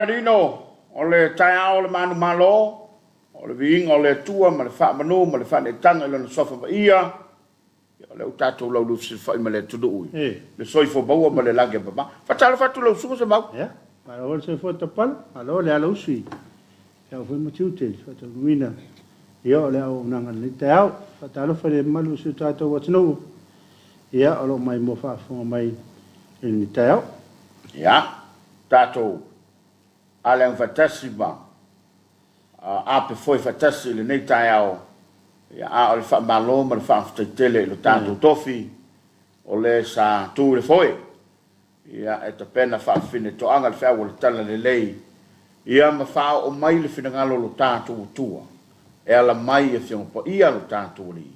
Manino o le taeao o le manumalo, o le viiga o le Atua ma le faamanu ma le faaneetaga i Lona Suafa Paia, o lea ua tatou laulua fesilafai ma le atunuu i le soifua maua ma le lagi e mama. Faatalofa atu i lau Susuga Semau. Ia, malo le soifua Tapala, malo le alausu i feau foi ma tiute i le faataunuuina ia o le auaunaga i lenei taeao. Faatalofa i le mamalu o si o tatou atunuu ia o lo o maimoa faafofoga mai i lenei taeao. Ia, tatou aleaga faatasi ma ape foe faatasi i lenei taeao, a o le faamalo ma le faafetai tele i lo tatou tofi o le sa tu i le foe e tapena faafefine toaga le feau o le talalelei ma faaoo mai le finagalo o lo tatou Atua e ala mai i Afioga Paia a lo tatou Alii.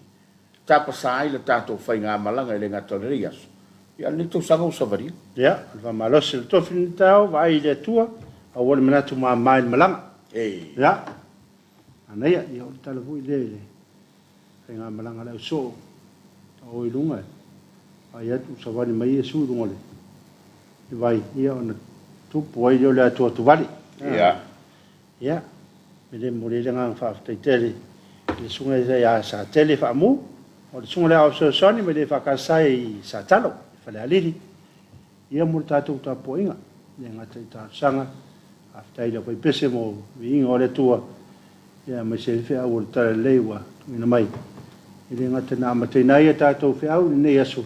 Tapasa ai le tatou faigamalaga e le gata o lenei aso, a o lenei tausaga ua savalia. Ia, o le faamalosi o le tofi lenei taeao, vaai i le Atua, aua le manatu mama i le malaga. Ia, manaia, ia o le tala foi lea i le faigamalaga a le ausoo, o i luga, vaai atu ua savali mai Iesu i luga o le vai, ia ona tupu ai lea o le atuatuvale. Ia. Ia, e le momoli ai le agaga faafetai tele i le susuga ia Satele Faamu, o le susuga i le Aoao Fesoasoani mai le EFKS i Satalo, i Falealili, ia mo le tatou tapuaiga, e le gata i talosaga, faafetai i le aufaipese mo viiga o le Atua, ia aemaise ai le feau o le talalelei ua tuuina mai. E le gata na amataina ai a tatou feau i lenei aso,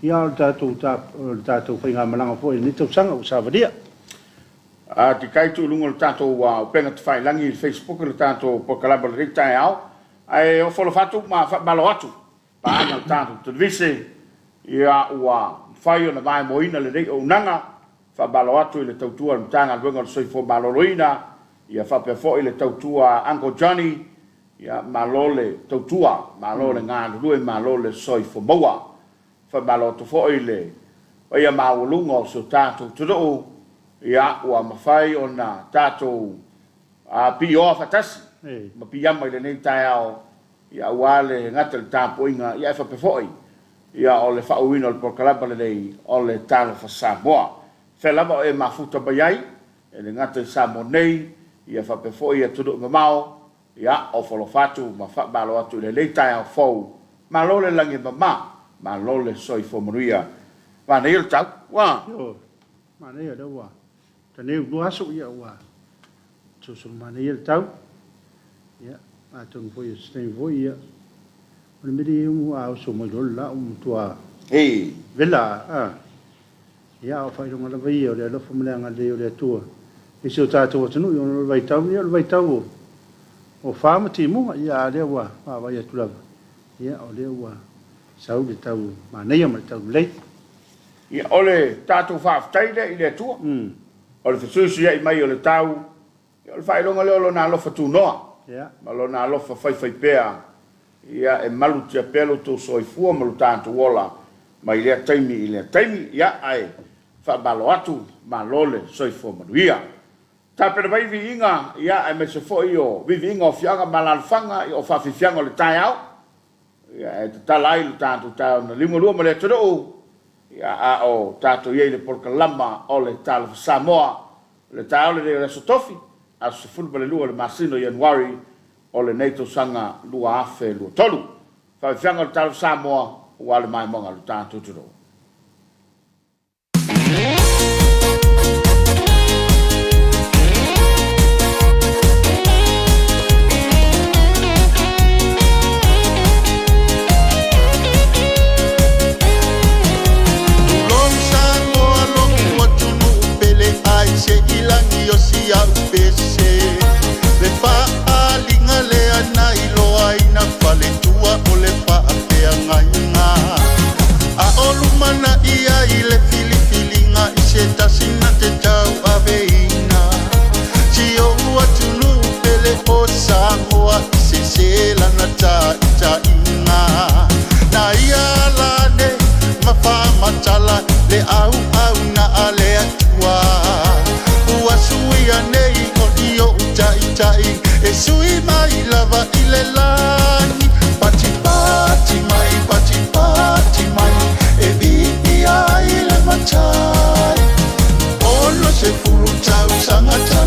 ia a o le tatou faigamalaga foi i lenei tausaga ua savalia. Tikai atu i luga o le tatou upega tafailagi i le Facebook le tatou polokalame o lenei taeao. Ae ofo alofa atu ma faamalo atu paaga le tatou televise ia ua mafai ona vaemoaina lenei auaunaga. Faamalo atu i le tautua a le Matagaluega o le Soifua Maloloina ia faapea foi le tautua a Uncle Johnny. Ia malo le tautua, malo le galulue, malo le soifua maua. Faamalo atu foi i le paia maualuga o si o tatou atunuu, ia ua mafai ona tatou piioa faatasi ma piiama i lenei taeao, ia aua le gata i le tapuaiga, ia ae faapea foi ia o le faauuina o le polokalama lenei o le Talofa Samoa. Fea lava o e mafuta mai ai, e le gata i Samoa nei, ia faapea foi atunuu mamao, Ia, ofo alofa atu ma faamalo atu i lenei taeao fou. Malo le lagi e mama, malo le soifua manuia. Manaia le tau, ua. Ioe, manaia lea ua taneu lua aso, ia ua solosolo manaia le tau. Ia, atonu foi o se taimi foi, ia, o le mea lea e a oso mai loa le la ua matua vela, a. Ia, a o faailoga lava ia o le alofa ma le agalelei o le Atua i si o tatou atunuu, ona o le vaitau lenei o le vaitau o fa ma timuga, ia, a o lea ua vaavaai atu lava, ia, o lea ua sau le tau manaia ma le tau lelei. Ia, o le tatou faafetai lea i le Atua, o le fesuisuiai mai o le tau. Ia, o le faailoga lea o Lona alofa tunoa ma Lona alofa faifaipea, ia, e malutia pea lo outou soifua ma lo tatou ola mai lea taimi i lea taimi. Ia, ae faamalo atu, malo le soifua manuia. Tapena mai viiga, ia, aemaise foi o viiviiga o afioaga ma alaalafaga, ia, o faafiafiaga o le taeao, ia, e tatala ai lo tatou taeao na liugalua ma le atunuu, ia, a o tatou i ai i le polokalama o le Talofa Samoa. O le taeao lenei o le Aso Tofi, aso 12 o le masina o Ianuari o lenei tausaga 2023. Faafiafiaga o le Talofa Samoa ua le maimoaga o le tatou atunuu. Tulou Samoa lou atunuu pele ai se i lagi o si au pese le faaaliga lea na iloaina faletua o le faafeagaiga a o lumanai ai le filifiliga i se tasi na te tauaveina si ou atunuu pele o Samoa i se se lana taitaiga na ia ala ane ma faamatala le auau na a le Atua ua suia nei o i ou taitai e sui mai lava i le lagi patipati mai patipati mai e viia ai le matai 60 tausaga.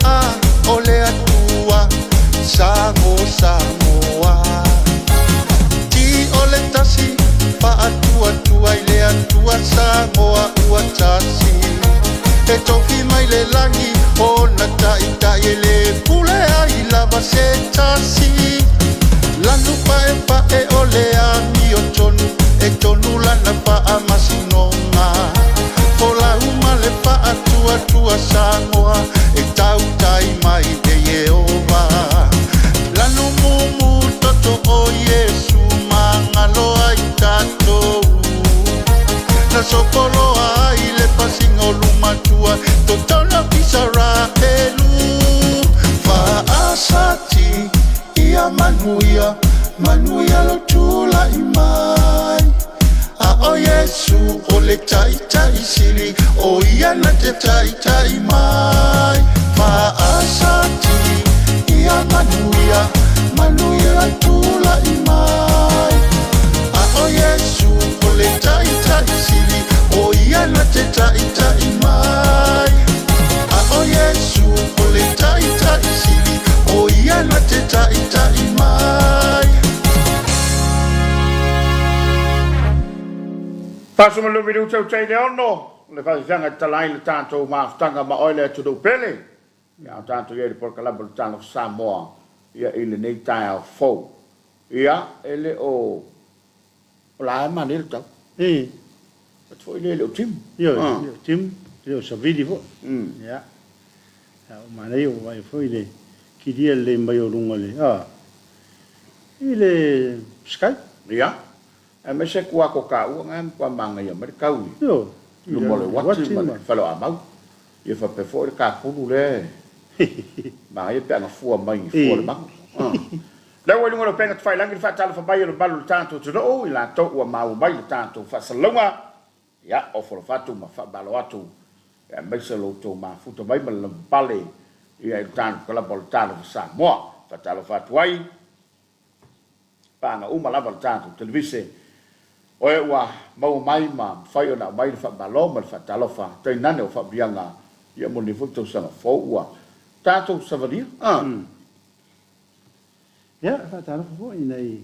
a o le Atua Sago Samoa Ti o le tasi faatuatua i le Atua Samoa ua tasi E tofi mai le lagi ona taitai e le pule ai lava se tasi Lanu paepae o le amiotonu e tonu lana faamasinoga Folau ma le faatuatua Samoa e tautai mai e Ieova Lanu mumu toto o Iesu magalo ai tatou Na sopoloa ai le pasiga o lumatua totona Isaraelu Faasati ia manuia manuia lo tulai mai A o Iesu o le Taitai Sili o ia na te taitai mai Faasati ia manuia manuia lo tulai mai A o Iesu o le Taitai Sili o ia na te taitai mai A o Iesu o le Taitai Sili o ia na te taitai mai. Faasumalumilu tautai le ono, le faafefaga e tala ai le tatou mafutaga ma oe le atunuu pele. Ia, o tatou i ai i le polokalame o le Talofa Samoa ia i lenei taeao fou. Ia, e le o o la e manaia le tau. E. Atu foi lea e le o timu. Ioe, e le o timu, e le o savili foi. Ia. Ia, ua manaia ua vaai foi le kilia lelei mai o luga i le, a, i le sky. Ia. Aemaise kua ko kaua nga e matua manaia mai le tau i Ioe, i luma o le le uati uati ma ma le faleoamau. Ia faapea foi le kapulu lea e manaia pe ana fua mai i fua o le mago. Lea ua i luga o le upega tafailagi le faatalofa mai o le malu o le tatou atunuu i latou ua maua mai le tatou faasalalauga. Ia, ofolofa atu ma faamalo atu aemaise lo outou mafuta mai ma le lavapapale ia i le tatou kalaba o le Talofa Samoa. Faatalofa atu ai paaga uma lava le tatou televise o e ua maua mai ma mafai ona aumai le faamalo ma le faatalofa tainane o faamanuiaga ia mo lenei foi tausaga fou ua tatou savalia. Ah. Ia, e faatalofa foi i nai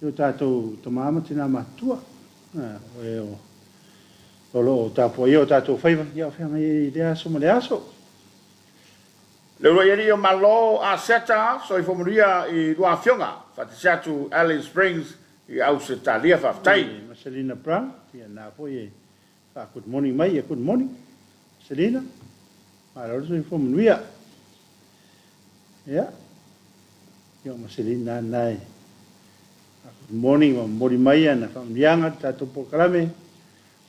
o tatou tama ma tina matutua, o e o lo o tapuaia o tatou faiva, ia o feagai ai i lea aso ma lea aso. Le uluai alii o Malo a Seta, soifua manuia i lua afioga, faatasi atu Alice Springs i Ausetalia, faafetai. E ma Selina Brown, ia na foi e faa good morning mai, ia good morning Selina, malo le soifua manuia. Ia, ia ma Selina na e faa good morning ma momoli mai ana faamanuiaga i le tatou polokalame.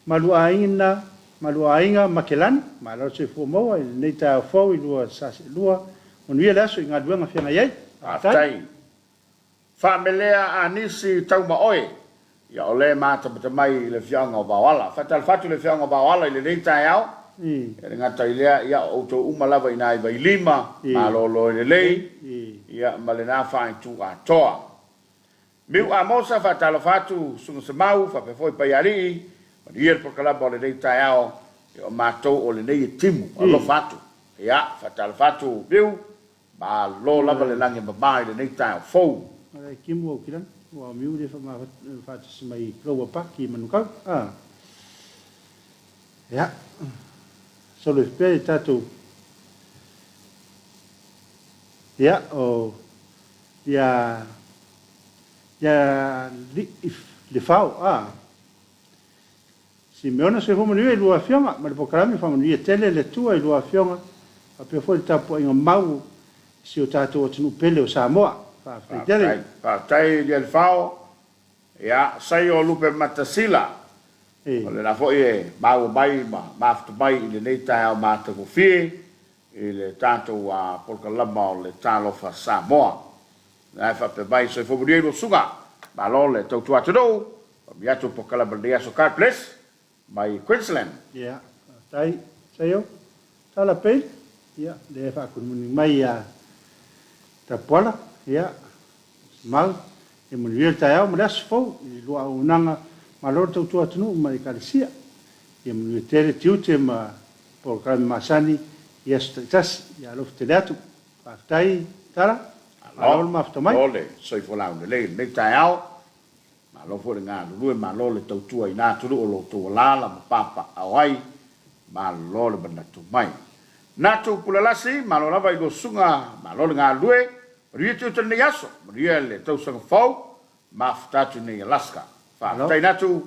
Maluaina, Maluaaiga Makelani, malo le soifua maua i lenei taeao fou i lua sa seelua, manuia le aso i galuega feagai ai. Faafetai. Faafetai. Faamelea a nisi tauma oe, ia o lea e matamata mai i le afioaga o Vaoala. Faatalofa atu i le afioaga o Vaoala i lenei taeao, e le gata i lea, ia o outou uma lava i ina i Vailima, malolo lelei, ia ma lena faaitu atoa. Miu Amosa, Faatalofa atu Susuga Semau faapea foi Paialii, manuia le polokalama o lenei taeao, ia o matou o lenei e timu, alofa atu. Ia, faatalofa atu Miu, malo lava le lagi e mama i lenei taeao fou. Malai timu au kilani, aua o Miu lea faatasi mai i Clover Park i Manukau. A. Ia, solo ifo pea i tatou. Ia, o Ia ia Lefao, a. Simeona Soifua Manuia i lua Afioga ma le polokalame Faamanuia tele le Atua i lua Afioga faapea foi le tapuaiga mau i si o tatou atunuu pele o Samoa. Faafetai tele. Faafetai. Faafetai Lia Lefao. Ia, Saio Lupe Matasila, o lena foi e maua mai ma mafuta mai i lenei taeao matagofie i le tatou polokalama o le Talofa Samoa. Na e faapea mai, Soifua manuia i lua susuga, malo le tautua atunuu, faamanuia atu le polokalama i lenei aso. God bless mai Queensland. Ia, faafetai Saio. Tala Pale, ia, lea e faakunimuni mai ia Tapuala, ia, Mau, ia manuia le taeao ma le aso fou i lua auaunaga malo le tautua atunuu ma Ekalesia. Ia manuia tele tiute ma polokalame masani. i aso taitasi. Ia alofa tele atu. Faafetai Tala, malo le mafuta mai. Malo le soifua laulelei i lenei taeao. Malo foi le galulue, malo le tautua i na atunuu o lo outou alaala ma papaaao ai. Malo le manatu mai. Natu Pulalasi, malo lava i lua susuga, malo le galulue. Manuia tiute o lenei aso, manuia le tausaga fou. Mafuta atu i nei Alaska. Faafetai Natu,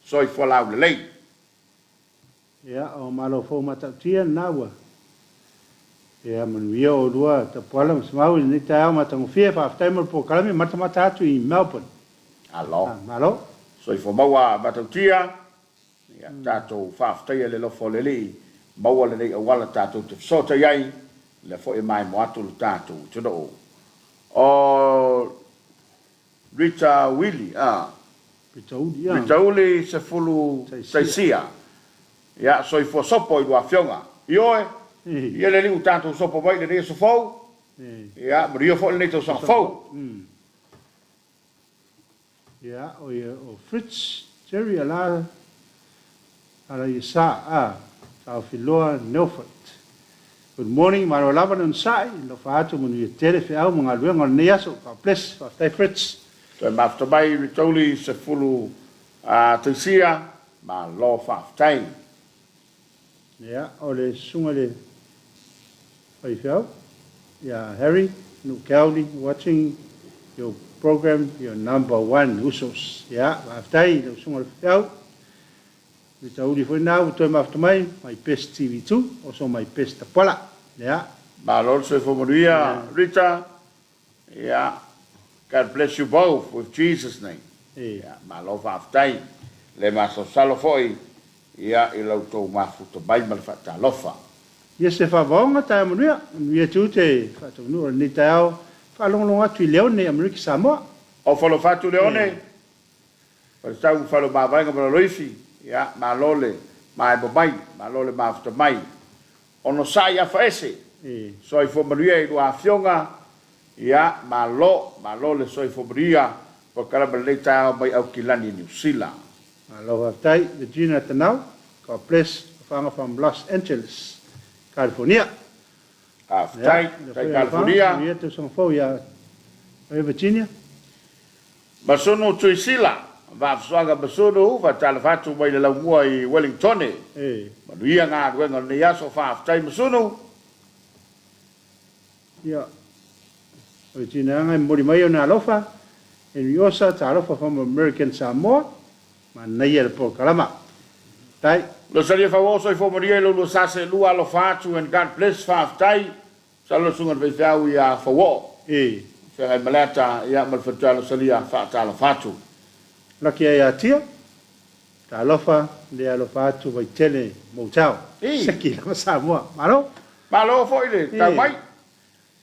soifua laulelei. Ia, o Malo fou matautia lena ua Ia manuia oulua Tapuala ma Semau i lenei taeao matagofie. Faafetai mo le polokalame matamata atu i Melbourne. Malo. Malo. Soifua maua matautia. Ia tatou faafetaia le alofa o le Alii, maua lenei auala tatou te fesootai ai, lea foi e maimoa atu le tatou atunuu. O Rita Wili, a. Rita Uli, a. Rita Uli, sefulu taisia. Ia, soifua sopo i lua afioga. Ioe, ia le Alii ua tatou sopo mai i lenei aso fou. Ia, manuia foi lenei tausaga fou. Ia, o ia o Fritz Jerry ala ala ia sa a Taofiloa Nelford. Good morning, malo lava le onosai, alofa atu manuia tele feau ma galuega o lenei aso. God bless. Faafetai Fritz. Toe mafuta mai Ritauli sefulu a Taisia, malo faafetai. Ia, o le susuga i le faifeau ia Harry Nuukeauli watching your program your number one usos. Ia, faafetai i lau susuga i le faifeau. Ritauli foi na ua toe mafuta mai, my best TV2, also my best Tapuala. Ia. Malo le soifua manuia Rita. Ia, God bless you both with Jesus name. Ia, malo faafetai le masalosalo foi ia i la outou mafuta mai ma le faatalofa. Ia se faavaoga taeao manuia, manuia tiute faataunuu o lenei taeao, faalogologo atu i Leone, Amerika Samoa. Ofa alofa atu Leone, Faletau ma Faleomavaega ma Laloifi, ia malo le maemo mai, malo le mafuta mai. Onosai afaese, soifua manuia i lua afioga, ia, malo, malo le soifua manuia, polokalame lenei taeao mai Aukilani Niu Sila. Malo faafetai Regina Tanau, God bless Afaga from Los Angeles, California. Faafetai, faafetai California. Manuia tausaga fou ia oe Virginia. Masunu Tuisila, Vaafusuaga Masunu, faatalofa atu mai le laumua i Wellingtone. Manuia galuega o lenei aso, faafetai Masunu. Ia, o le tinaga e momoli mai ona alofa, Henry Osa, talofa from American Samoa, manaia le polokalama. Faafetai. Losalia Fauoso, soifua manuia i lo lua sa seelua, alofa atu and God bless, faafetai. Masalo le susuga i le faifeau ia Fauoo. Feagai ma Leata ia ma le faletua Losalia faatalofa atu. Laki ai Atia, talofa le alofa atu Vaitele Motel. Seki lava Samoa. Malo. Malo foi le tau mai.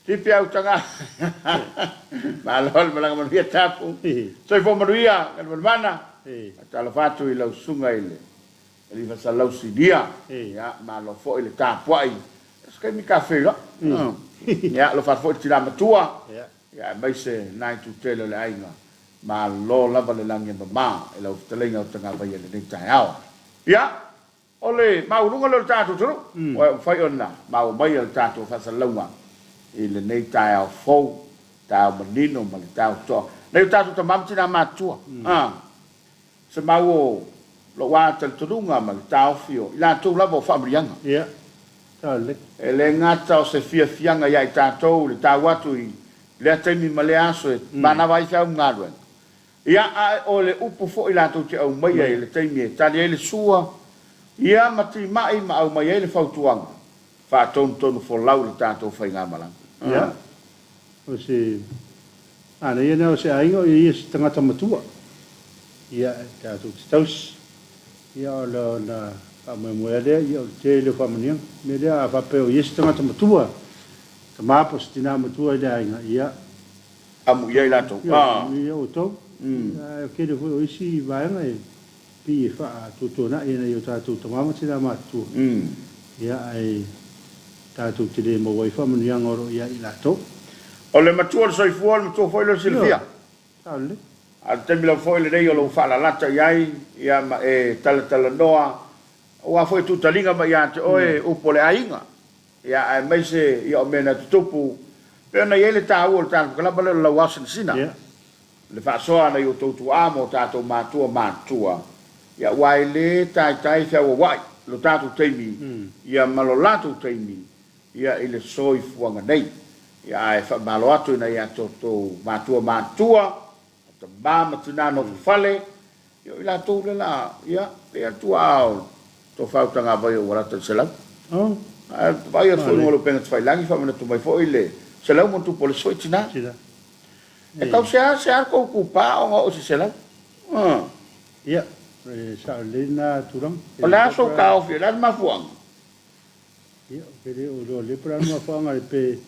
Tipi au taga. Malo le malaga manuia Tapu. Soifua manuia Galumalemana. Faatalofa atu i lau susuga i le Alii Fasalau Sinia. Ia malo foi le tapuai. Se taimi ta feiloai. Ia alofa atu foi i le tina matua. Ia aemaise na itu tele o le aiga. Malo lava le lagi e mama i lau fetalaiga o Tagavaia i lenei taeao. Ia, o le maualuga lea o le tatou atunuu, ua mafai ona maua mai le tatou faasalalauga i lenei taeao fou, taeao manino ma le taeao toa. Nai o tatou tama ma tina matutua, se mau o lou lava talitonuga ma le taofi o i latou lava o faamanuiaga. Ia, tale. E le gata o se fiafiaga ia i tatou le tau atu i lea taimi ma lea aso e manava ai feau ma galuega, ia, a o le upu foi latou te aumaia i le taimi e tali ai le sua, ia, ma timai ma aumai ai le fautuaga, faatonutonu folau le tatou faigamalaga. Ia, O se manaia lena o se aiga o ia se tagata matua ia e tatou te tausi ia o lona faamoemoe lea ia o le tele o faamanuiaga. O le mea lea a faapea o ia se tagata matua, tama po o se tina matua i le aiga ia Amu i ai latou. Ia amu i ai outou. Ae o le tele foi o isi vaega e pei e faatuatuanai e nai o tatou tama ma tina matutua, ia ae tatou te le maua ai faamanuiaga o lo o i ai i latou. O le matua o le soifua, o le matua foi lea o le silafia. Ioe, sao lelei. A o le taimi lava foi lenei o lou faalalata i ai, ia ma e talatalanoa, aua foi e tuutaliga mai ia te oe upu o le aiga. Ia, aemaise ia o mea na tutupu, pei ona i ai le taua o le tatou kalaba lea o le lauao sinasina, le faasoa a nai outou tuaa ma o tatou matua matutua, ia aua e le taitai feauauai lo tatou taimi ia ma lo latou taimi ia i le soifuaga nei. Ia ae faamalo atu i nai a outou matua matutua, o tama ma tina nofo fale, Ia o i latou lea la, ia, lea tuaa o Tofa Utagavai ua lata i le 100. Oh. Ae vaai atu foi i luga o le upega tafailagi, faamanatu mai foi le 100 ma tupu o le isi foi tina. Tina. E tau seasea le tou itupa ona oo i se 100. Uh. Ia, e sao lelei lena tulaga. O le a sou taofi, o le a le mafuaaga? Ia, ou te le o iloa lelei po o le a le mafuaaga pe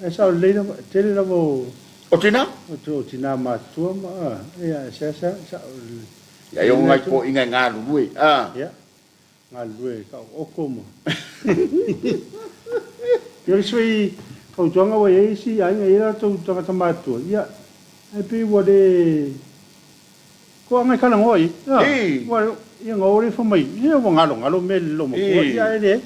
ae sao lelei lava, e tele lava o O tina? O tina matutua ma ia e seasea sao lelei. Ia, e ono nai toeaiina e galulue, a. Ia, galulue e taoto ma. Ia, o le isi foi fautuaga ua i ai isi aiga e i ai latou tagata matutua, ia, ae pei ua le Ko anga e talanoa i ai. Ua ia na o le fai mai, ia ua galogalo mea i le loomatua, ia ae leai.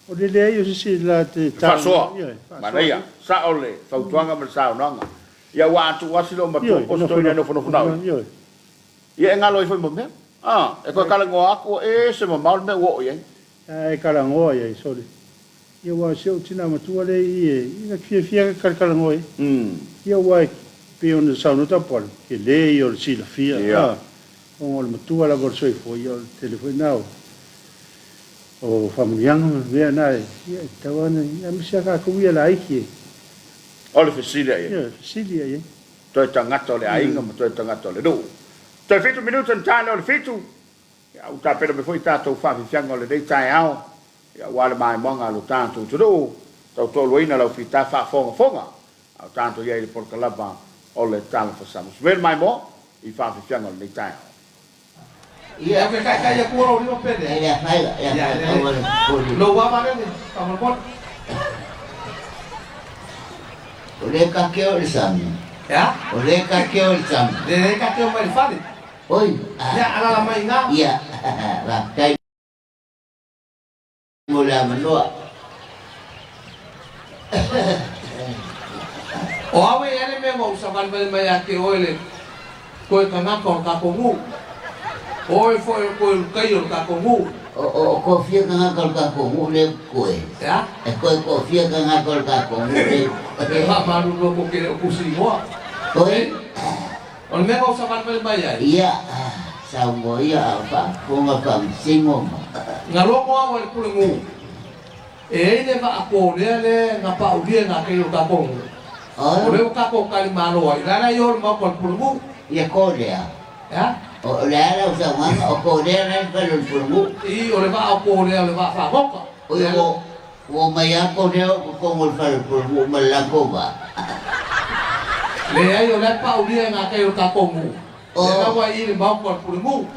O le leai o se isi la te Faasoa. Manaia. Sao le fautuaga ma le saunoaga. Ia ua a tuu asi loomatua po o se toeaina e nofonofo na oe. Ia e galo ai foi ma mea. E toe talanoa atu ua ese mamao le mea ua oo i ai. Ae talanoa i ai, sole. Ia aua o si ou tina matua lea i i e, ia ta fiafia e talatalanoa i ai. Ia aua e pei ona saunoa Tapuala, tele ia o le silafia, a, ona o le matua lava o le soifua, ia o le tele foi lena o, o faamanuiaga ma mea na e, ia e tatau lava ona, ia aemaise lava tatou ia laiti e. O le fesili a i ai. Ia, o le fesili a i ai. Toe tagata o le aiga ma toe tagata o le nuu. Toe fitu minute ona ta lea o le fitu, ia ua tapena mai foi tatou faafiafiaga o lenei taeao. Ia aua le maimoaga a lo tatou atunuu, tautoaluaina lau fita faafogafoga a o tatou i ai i le polokalama o le Talofa Samoa. Sumea le maimoa i faafiafiaga o lenei taeao. Ia ke kaikai aku lou lima pele. E le afai, e afai aua le popole. Lou ava lele, faamolemole. O le kakeo i le sami. Ea? O le kakeo i le sami. Le le kakeo mai le fale. Oi. Ia, alala mai ina. Ia, faafetai mo le avanoa. O au e i ai le mea ua ou savalivali mai ia te oe le toe tagata o le tatou nuu. O oe foi o le toe lukaia o le tatou nuu. O toafia tagata o le tatou nuu lea e koe? E a? E koe toafia tagata o le tatou nuu lea e koe? E faamalulu atu ou te le o tusi igoa. Oi? O le mea na ou savalivali mai ai. Ia, saunoa ia a o faafofoga faamasino ma. Na logo au e le pulenuu, e ai le vaa kōlea le na paulia e nā kei o tatou nuu. O lea ua tatou tali malo ai, la la i o le maota o le pulenuu. Ia kōlea. E a? O le a lau saunoaga, o kōlea la e fale o le pulenuu. I, o le vaa o kōlea o le vaa fagota. Oi, ua, ua omai lava kōlea o totonu o le fale o le pulenuu ma le latou vaa. Leai, o la e paulia e nā kei o tatou nuu. Lea la ua i i le maota o le pulenuu.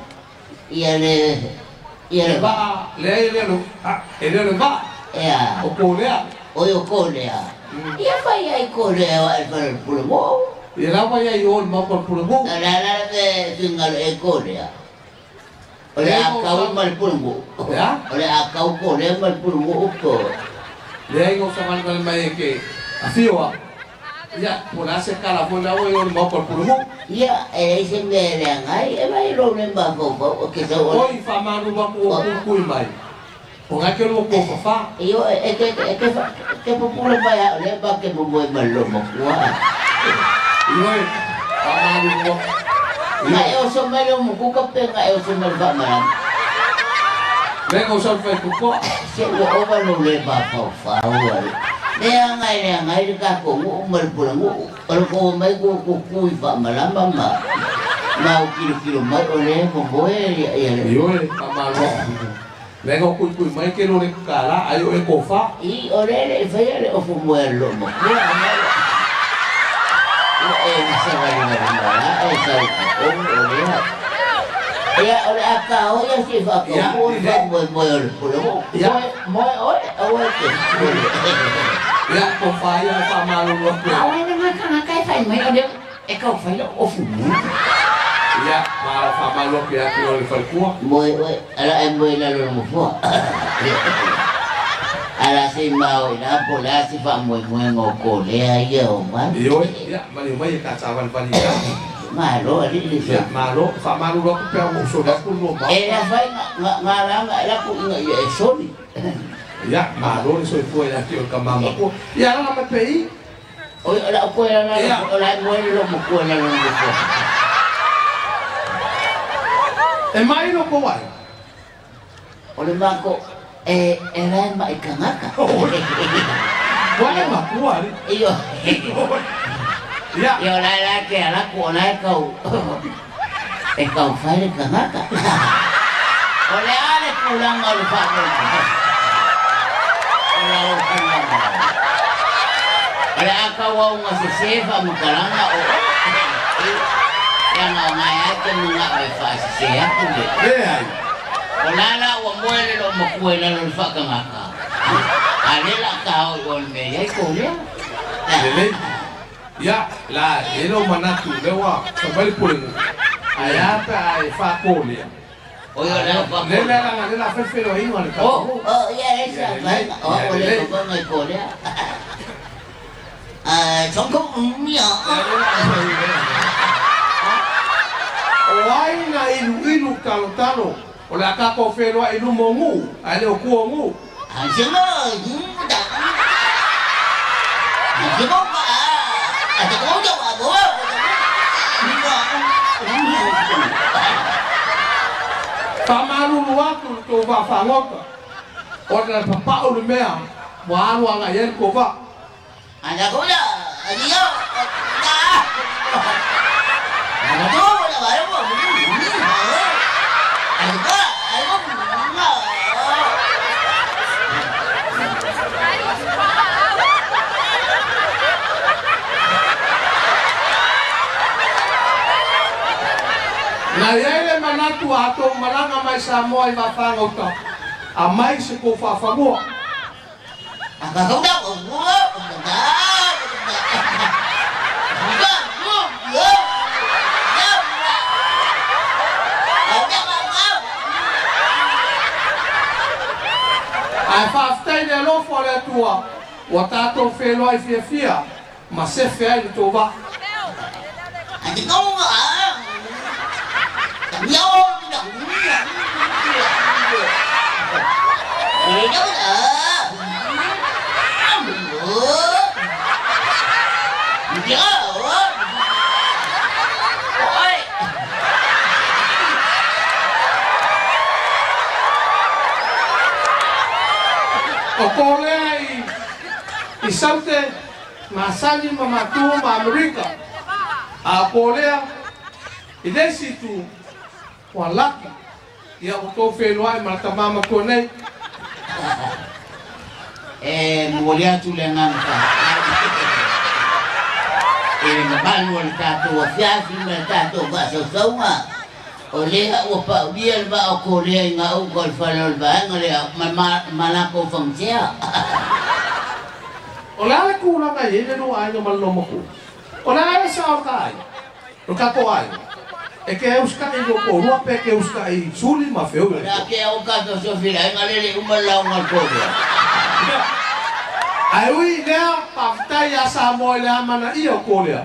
Ia le, ia le. Le vaa, leai e le o le, e le o le vaa. E a? O kōlea. Oi o kōlea. Ia fai ai kōlea o ae fale o le pulenuu. Ia la ua i ai i o i le maota o le pulenuu. O le a la le mea e finagalo i ai kōlea? O le a kau ma le pulenuu. E a? O le a kau kōlea ma le pulenuu po. Leai na ou savalivali mai e ke afio au. Ia, po o le a se tala foi la ua i o i le maota o le pulenuu. Ia, e leai se mea e leaga ai, e mai lou le mafaufau o ke sau o le. Oi, faamalulu atu ua kuikui mai. O na ke lua tofafa. Ioe, e te, e te, e te pupula mai au lea ma ke momoe ma le loomatua. Ioe, faamalulu atu. Na e oso mai le umukuka pe na e oso mai le faamalama? Lea na ou sau i le faitotoa. Se ua ova lou le mafaufau ai. Leaga e leaga ai le tatou nuu ma le pulenuu. O le tou omai tou tutu i faamalama ma ma au tilotilo mai o lea e momoe ia le. Ioe, faamalulu atu. Lea na ou tuitui mai ke lo le kālā ai o e tofa. I, o lea e le i faia le ofu moe a le loomatua, ana ua e gasa valivalima la e sau i totonu o lea. Ia, o le a kao ia se i faataunuu le faamoemoe o le pulenuu. Moe, moe oe, aua e te pule. Ia, tofa ia e faamalulu atu e. A o ai lena kanaka e fai mai o lea e kau fai lou ofu moe. Ia, ma o faamalulu atu ia te oe le faletua. Moe oe, ala e moe i lalo o le nofoa. Ae o le a se i mao i ina po o le a se faamoemoega o Kolea ia o mai. Ioe, ia, maliu mai e ta savalivali i ina. Malo alii le Ia, malo. Faamalulu atu pe a ua ou soli atu le lua mao. E afaina nga laga e laku ina ia e soli. Ia, malo le soifua ia te oe le tama matua. Ia, alaala mai pea i i. Oi, o lau koe lala, o la e moe le loomatua i lalo o le nofoa. E mai lo kou aiga. O le mako e e la e ma'i tagata. Ua le matua alii. Ioe. Ia. Ia o la e la ke alaku o la e kau e kau fai le tagata. O le a le tulaga o le faamoemoe o lau faigamalo? O le a tau auga sesē faamatalaga o leaga o gae lava e te mana'o e faasesē atu le. Leai. O la la ua moe le loomatua i lalo o le faatagata, a o lea o le a tao'i o le mea i ai kou lea. Lelei. Ia, la e i ai lou manatu lea ua fai mai le pulenuu, ae a pe a e faakolia? Oi, o le a Lea faakolia. lea leaga lea o le a fai le feiloaiga a le tatou nuu. Oh, ia e Ia se lelei, afaina, o ia au ua le lelei. mafai ona i kolea. Ae, Ia lea o le a fai lea. O ai na iluilu talotalo o le a tatou feiloai i luma o nuu, ae le o tua o nuu. Faamalulu atu i le tou vaafagota, ona e papa'u le mea ua alu agai ai le tou vaa. Na i ai le manatu a tou malaga mai Samoa i vaafagota, aumai se tou faafanua. Ae faafetai i le alofa o le Atua ua tatou feiloai fiafia ma sefe ai le tou vaa. O Kolea i i Saute, masani ma matua ma Amerika, a o Kolea i le isi itu, ua laki, ia ua tou feiloai ma le tama matua nei. E momoli atu le agaga faafetai i le mamalu o le tatou afiafi ma le tatou faasausauga. O lea ua paulia le vaa o Kolea i gauta o le fale o le vaega lea ma ma latou fagasea. O le a le tulaga e i ai le lua aiga ma le loomatua? O le a le sao o le ta aiga? O le tatou aiga, e te usitai i lou toalua pe e te usitai i Suli ma Feoi O le a tea o tatou sofilaina lea e le i uma le lauga a le Kolea. Ia, ae ui i lea, faafetai ia Samoa i le amanaia o Kolea.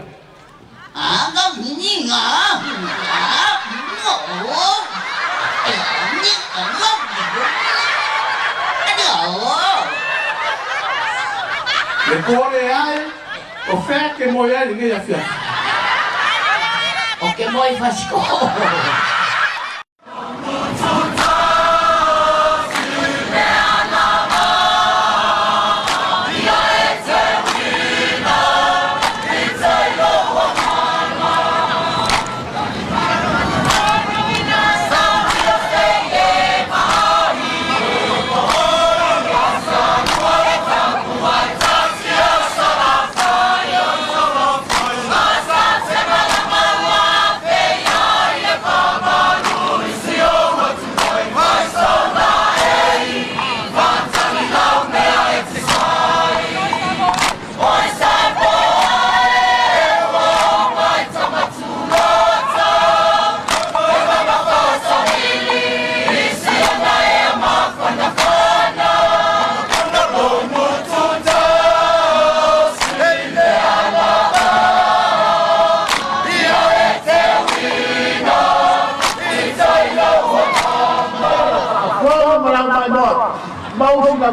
Le Kolea e, o fea e te moe ai i lenei afiafi? Ou te moe i Fasitoo.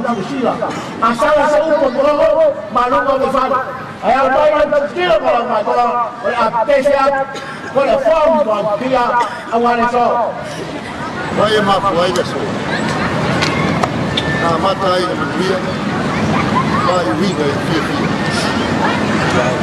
lau silasila. A sala se upu o ma luga o le fale. Ae ala mai lau tilotilo ma lau matoa, o le a pese atu, ko le fomu toa pia, aua le aso. Mai e mafua ai le aso. Na amata ai i le manuia, ma i uiga i le fiafia. Mai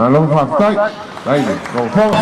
Malo faafetai. Ai le lofoga.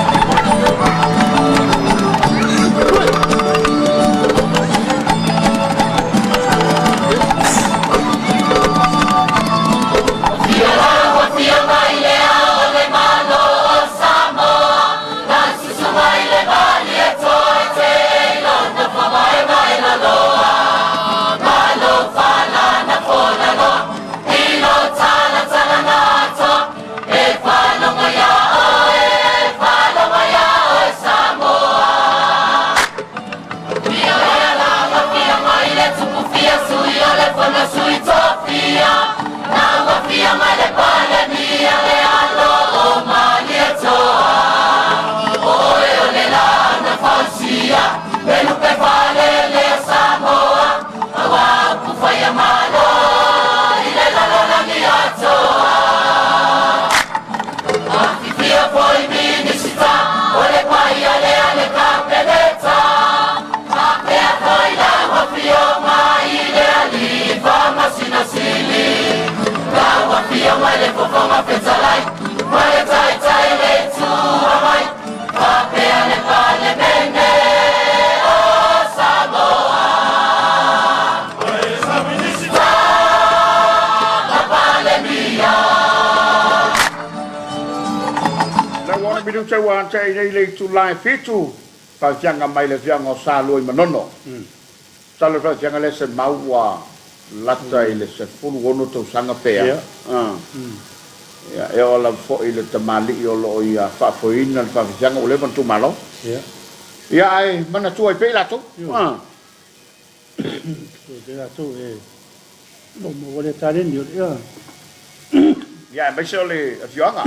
minute ua tea i nei le itula e fitu, faafiaga mai le afioaga o Salua i Manono. Masalo le faafiaga lea Semau ua lata i le 16 tausaga pe a. Ia, e oo lava foi i le tamalii o lo o ia faafoeina le faafiafiaga ua leva ona tuumalo. Ia, ae manatua ai pea i latou. Ia, aemaise o le afioaga,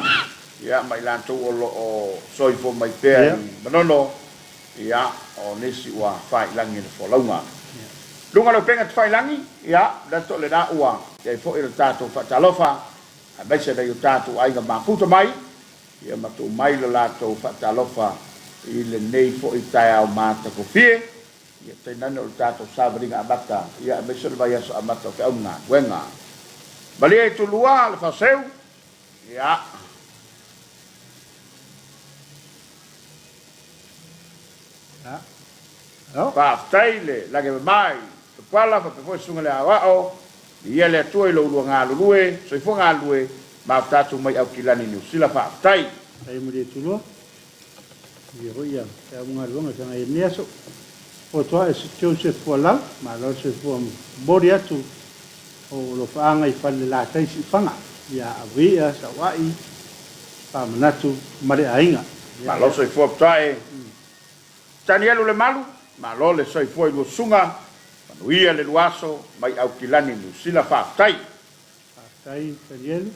ia, ma i latou o lo o soifua mai pea i Manono, ia, o nisi ua faiilagi i le folauga. Luga o le upega tafaiilagi, ia, manatu o lena ua i ai foi le tatou faatalofa, aemaise nai o tatou aiga mafuta mai, ia ma tuu mai le latou faatalofa i lenei foi taeao matagofie. Ia tainane o le tatou savaliga amata, ia aemaise o le vaiaso amata o feau ma galuega. Malie Itulua le Faoseu, ia. Faafetai le lage mama i Tupuala faapea foi Susuga i le Aoao, viia le Atua i lo ulua galulue, soifua galulue, mafuta atu mai Aukilani Niu Sila, faafetai. Faafetai Malie Itulua. Ia foi ia feau ma galuega e feagai ai lenei aso. Poto ae Joseph Fualau, malo le soifua momoli atu o alofaaga i Falelatai Siufaga ia Avuia, Sauai, Faamanatu ma le aiga. Malo soifua Putae. Tanielu Lemalu, malo le soifua i lua susuga, manuia le lua aso mai Aukilani Niu Sila, faafetai. Faafetai Tanielu.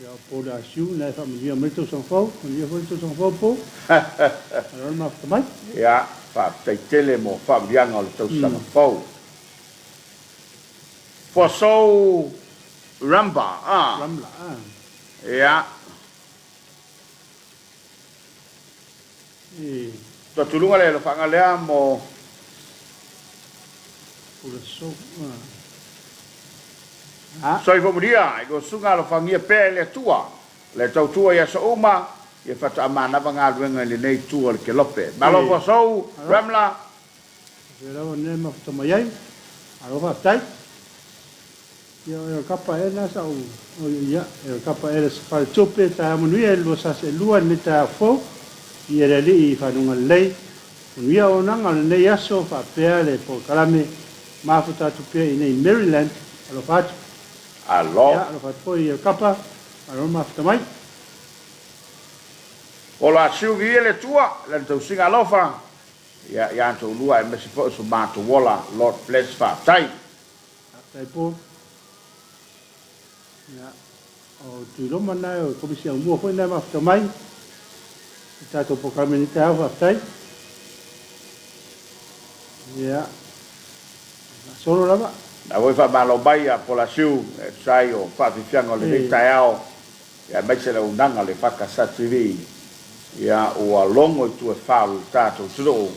Ia o Paul Asiu na e faamanuia mai le tausaga fou. Manuia foi le tausaga fou Paul. Malo le mafuta mai. Ia, faafetai tele mo faamanuiaga o le tausaga fou. Fuasou Ramba a. Ramla a. Ia. Tuatuluga le alofaga lea mo. Soifua manuia i lua susuga alofagia pea e le Atua le tautua i aso uma ia faatoa manava galuega i lenei itu o le kelope. Malo fuasou Ramla. Faafetai lava lena e mafuta mai ai. Malo faafetai. Ia o Kapa ea lena sa ou ia e Kapa ea le faletupe taeao manuia i le 2022 lenei taeao fou i le Alii i fanuga lelei manuia auaunaga o lenei aso faapea le polokalame mafuta atu pea i nei Maryland alofa atu Alo. Ia alofa atu foi i Kapa malo le mafuta mai. Olo asiu viia le Atua lana tausiga alofa ia ia toulua aemaise foi o so matou ola Lord bless faafetai. Faafetai Paul. Ia, o Tuiloma lena o Komisi Aumua foi lena e mafuta mai i tatou polokalame nei taeao, faafetai. Ia, faasolo lava. Na foi faamalo mai ia Polasiu e tusa ai o faafiafiaga o lenei taeao aemaise le auaunaga a le EFKS TV ia ua logo i tua e fa o le tatou atunuu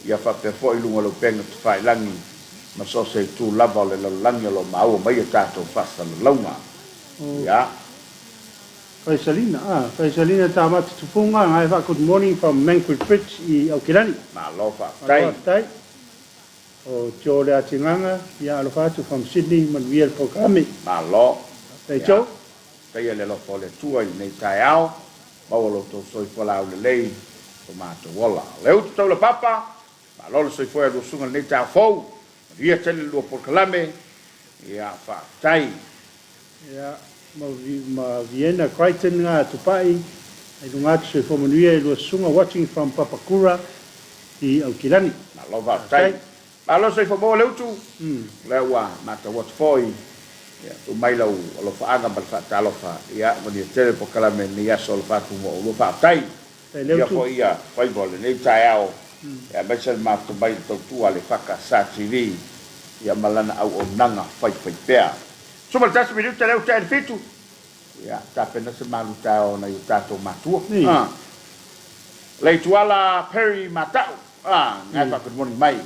ia faapea foi i luga o le upega tafailagi ma so o se itu lava o le lalolagi o lo o maua mai a tatou faasalalauga. Ia. Faisalina, ah, Faisalina Tamati Tupunga, ngai fa good morning from Manfred Bridge i Aukilani. Malo faafetai. Malo faafetai. O Joe Leatigaga, ia alofa atu from Sydney, manuia le polokalame. Malo. Faafetai Joe. Ia, taia le alofa o le Atua i lenei taeao, maua lo outou soifua laulelei, lo matou ola. Le utu taula papa, malo le soifua ia lua susuga i lenei taeao fou, manuia tele le lua polokalame, ia faafetai. Ia, ma Vienna Crichton nga Tupai, ai luga atu soifua manuia i lua susuga watching from Papakura i Aukilani. Malo faafetai. Malo soifua maua le utu, lea ua matau atu foi, ia tuu mai lau alofaaga ma le faatalofa, ia manuia tele le polokalame i lenei aso alofa atu mo oulua faafetai. Ia foi ia faiva o lenei taeao, aemaise le mafuta mai i le tautua a le EFKS TV, ia ma lana auaunaga faifaipea. 11 minute lea ua tea i le fitu, ia tapena se malu taeao o nai o tatou matua. Leituala Perry Mata'u, ngai fa good morning mai.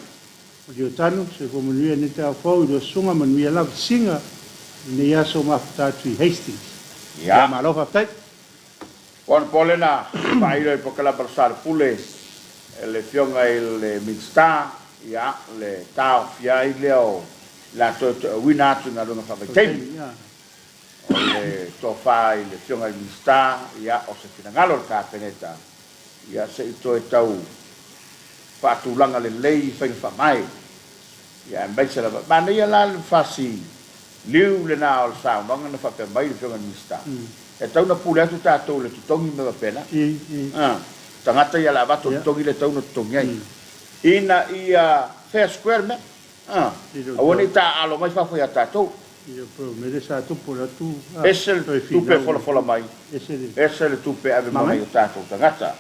Manuia Tanu, Soifua manuia lenei taeao fou i lua susuga, manuia lava sisiga i lenei aso mafuta atu i Hastings. Ia malo faafetai. O ana pole na faailo ai polokalame a le Salepule e le Afioga i le Minisita, ia, le taofia ai lea o i latou e toe auina atu i galuega faavaitaimi. O le tofa i le Afioga i le Minisita, ia, o se finagalo o le Kapeneta, ia, se i toe tau faatulaga lelei faiga faavae, ia, aemaise lava. Manaia la le fasi liu lena o le saunoaga na faapea mai le Afioga i le Minisita, e tatau ona pule atu tatou i le totogi ma mea faapena. Tagata ia o le a avatu o le totogi lea e tatau ona totogi ai, ina ia fair square le mea. Aua ne i taaalo mai fafo ia tatou. Ese le tupe e folafola mai, ese le tupe e ave mo nai o tatou tagata.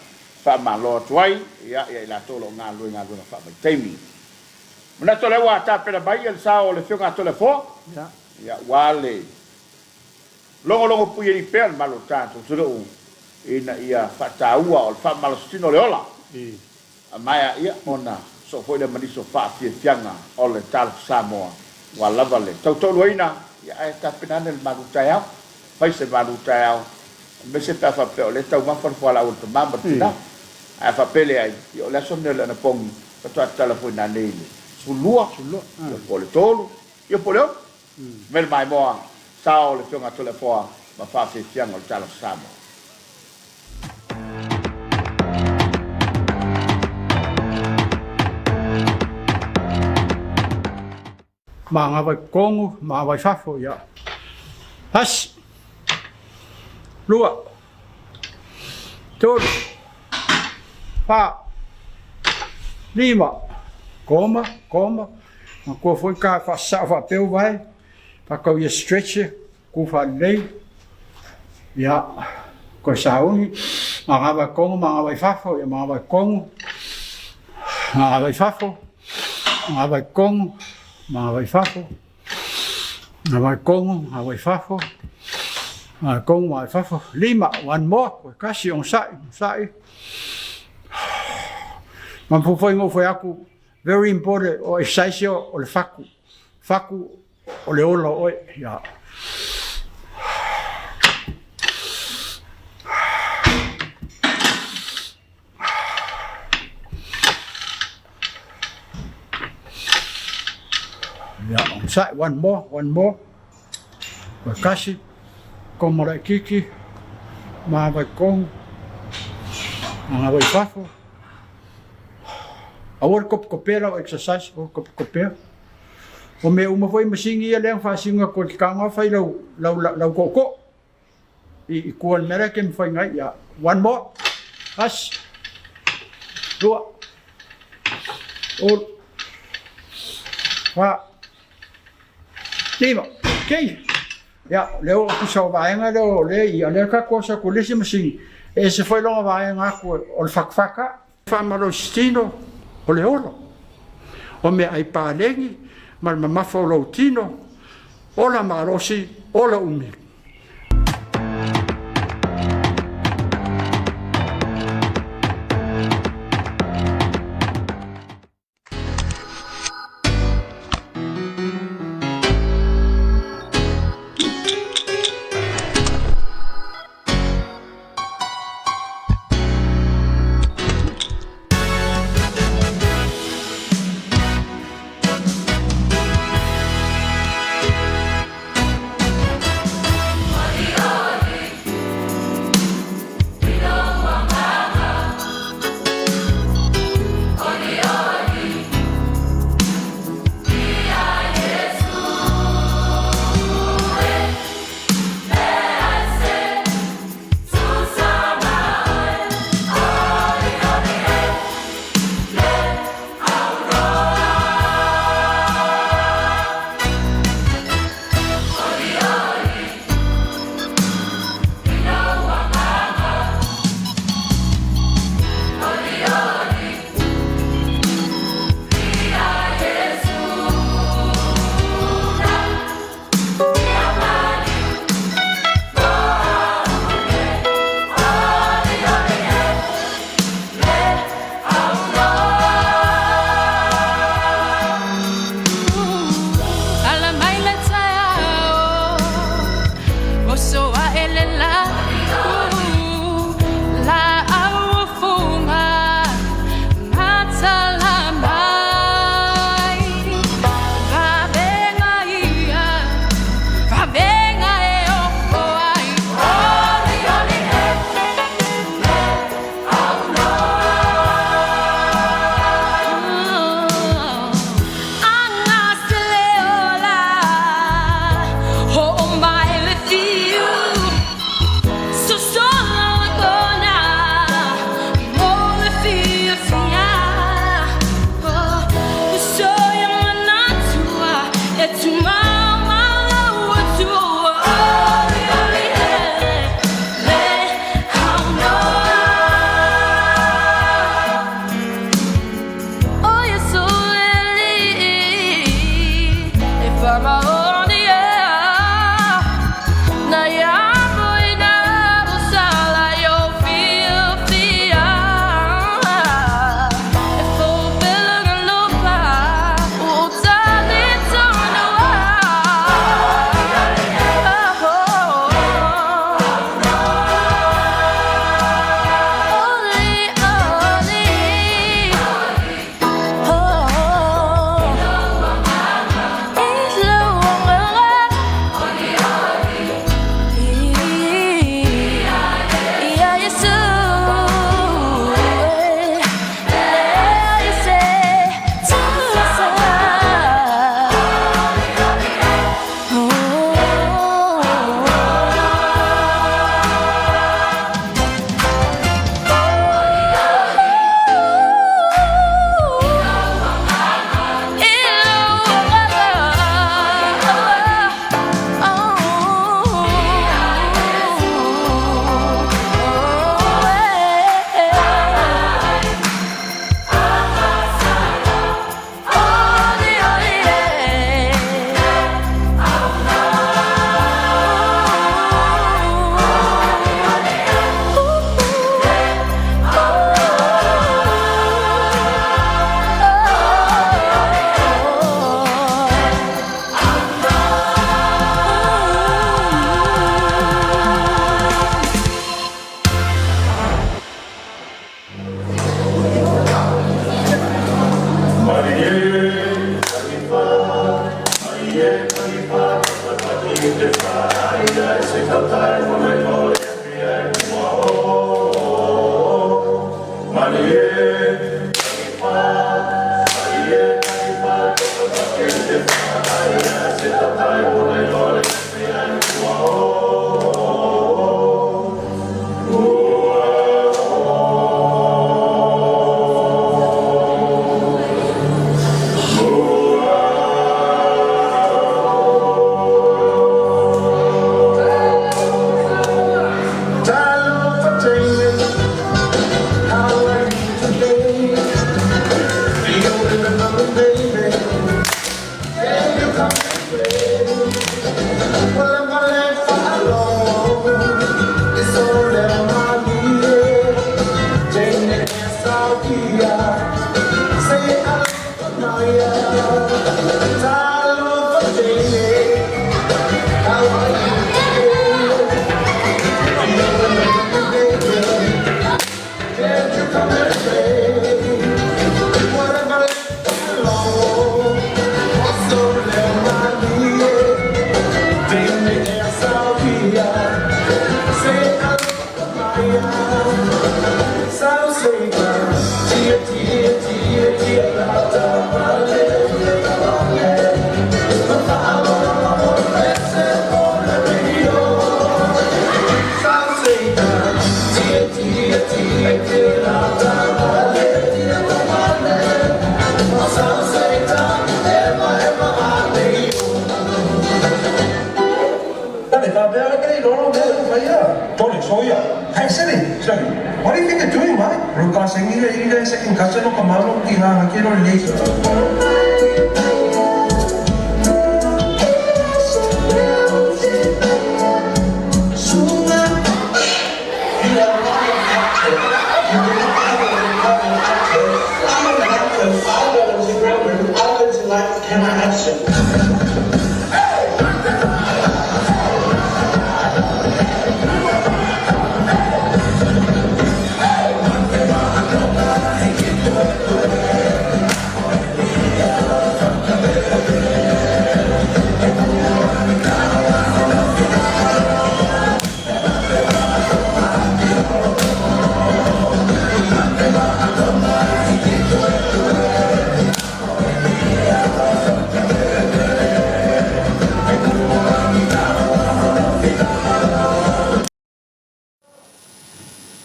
Faamalo atu ai ia i latou o lo o galulue i galuega faavaitaimi. Manatu o lea ua tapena mai le sao o le Afioga a Toleafoa, ia ua le logologo puialii pea le malu o le tatou atunuu ina ia faataua o le faamalositino o le ola. A maea ia ona soo foi lea ma nisi o faafiafiaga o le Talofa Samoa ua lava le tautoaluaina, ia ae tapena ane le malu taeao. Fai se malu taeao, aemaise pe a faapea o lea e taumafa le fualaau a le tama ma le tina. Ae a faapea e leai, ia o le aso lenei o le anapogi, faatoa tatala foi nanei i le 12, ia po o le 3, ia po o le 6. Mai le maimoa, sao le Afioga a Toleafoa ma faafiafiaga o le Talofa Samoa. Magava i totonu, magava i fafo, ia. Tasi, lua, tolu, fa, lima, koma, koma, matua foi ka faasasao faapea uvae, faatau ia stretch, ku faalelei, ia, toe sauni, magava i totonu, magava i fafo, ia magava i totonu, magava i fafo, magava i totonu, magava i fafo, magava i totonu, magava i fafo, magava i totonu, magava i fafo, lima, one more, toe tasi, onosai, onosai. Manatua foi na ou fai atu, very important, o exercise o le fatu, fatu O le ola o oe, ia. Ia, onosai, one more, one more. Koe kasi, koma laititi, mava i totonu, mava i fafo. Aua le kopekopea lau exercise, aua le kopekopea. O mea uma foi masini ia lea na faasino atu e le taga fai lau lau lau tootoo i i tua i le mea la e te mafai ai. Ia, one more. Tasi, lua, tolu, fa, lima. Okay. Ia, lea ua pisa o vaega lea o lea ia lea tatou oso atu i le isi masini, e ese foi lona vaega atu o le fatafata. Faamalositino o le ola, o meaai paleni ma le mamafa o lou tino, ola malosi, ola umi.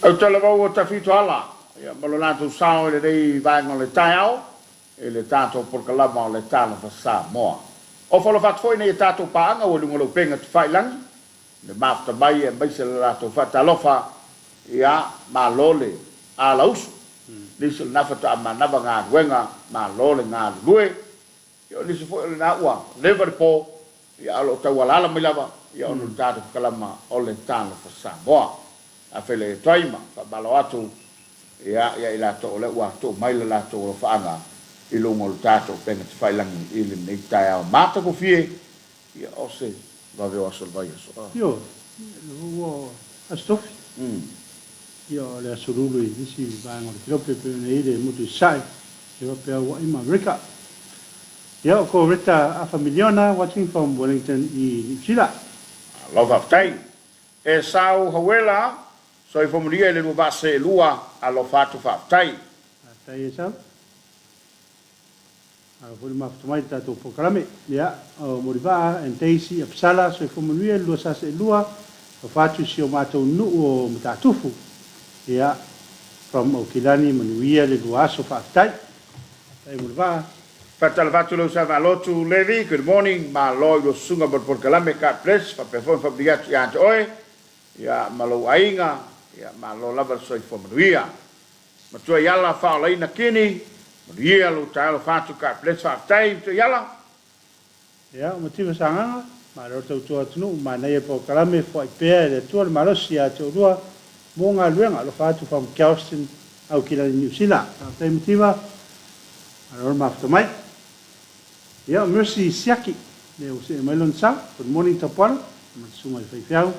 Ou te lavau o Tafito Ala, ia, ma lo latou sao i lenei vaega o le taeao, i le tatou polokalama o le Talofa Samoa. O folofa atu foi nei a tatou paaga ua i luga o le upega tafailagi, le mafuta mai aemaise le latou faatalofa, ia, malo le alausu, nisi o lena faatoa manava galuega, malo le galulue, Ia o nisi foi o lena ua leva le po, ia a o lo o tau alaala mai lava, ia ona o le tatou pakalama o le Talofa Samoa. A feiloai atu ai ma faamalo atu ia ia i latou o lea ua tuu mai le latou alofaaga i luga o le tatou upega tafailagi i lenei taeao matagofie, ia o se vave o aso o le vaiaso. Ioe, ua Aso Tofi. Ia o le aso lulu i nisi vaega o le Kelope pei ona i ai le motu i Sasae, e faapea Aua'i ma Amerika. Ia o ko Reta afa miliona watching from Wellington i Niu Sila. Malo faafetai. Esau Hauela, soifua manuia i le lua vaa seelua, alofa atu faafetai. Faafetai Esau. Malo foi le mafuta mai i le tatou polokalame. Ia, o Molivaa and Daisy Apsala, soifua manuia i le 242, alofa atu i si o matou nuu o Matatufu. Ia, from Aukilani, manuia le lua aso, faafetai. Faafetai Molivaa. Faatalofa atu lau Suafa Lotu Levi, good morning, malo i lua susuga mo le polokalame, God bless, faapea foi ona faamanuia atu ia te oe, ia ma lou aiga, ia malo lava le soifua manuia. Matua Iala faaolaina kini, manuia lou taeao fatu God bless faafetai Matua Iala. Ia, ua mativa Sagaga, malo le tautua atunuu, manaia le polokalame, foai pea e le Atua le malosi ia te oulua mo galuega, alofa atu from Galveston, Aukilani Niu Sila. Faafetai Mativa, malo le mafuta mai. Ia, o Mercy Siaki, lea ua see mai lona sao, good morning Tapuala, ma le susuga i le faifeau,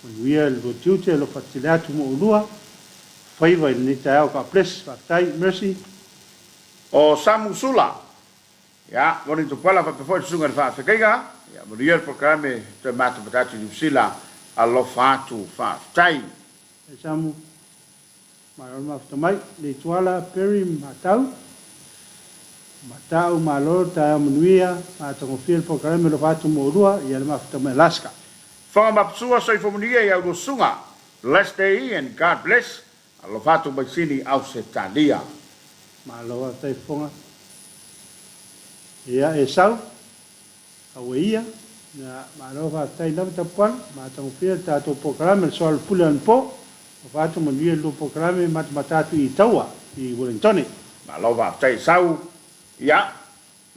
manuia le lua tiute, alofa tele atu mo oulua. Faiva i lenei taeao God bless faafetai Mercy. O Samu Sula, ia, morning Tupuala faapea foi le Susuga i le Faafekaiga, ia manuia le polokalame toe matamata atu i Niu Sila. Alofa atu, faafetai. E Samu, malo le mafuta mai. Leituala Perry Matau, Matau malo le taeao manuia, matagofie le polokalame alofa atu mo oulua, ia le mafuta mai Alaska. Fofoga Mapasua Soifua Manuia i au Susuga. Blessed day and God bless. Alofa atu mai Sini Ausetalia. Malo faafetai Fofoga. Ia Esau, Aue ia, na malo faafetai lava Tapuala, matagofie le tatou polokalame le soalu pule anapo, alofa atu manuia le lua polokalame matamata atu i Taua i Uelintone. Malo faafetai Esau, ia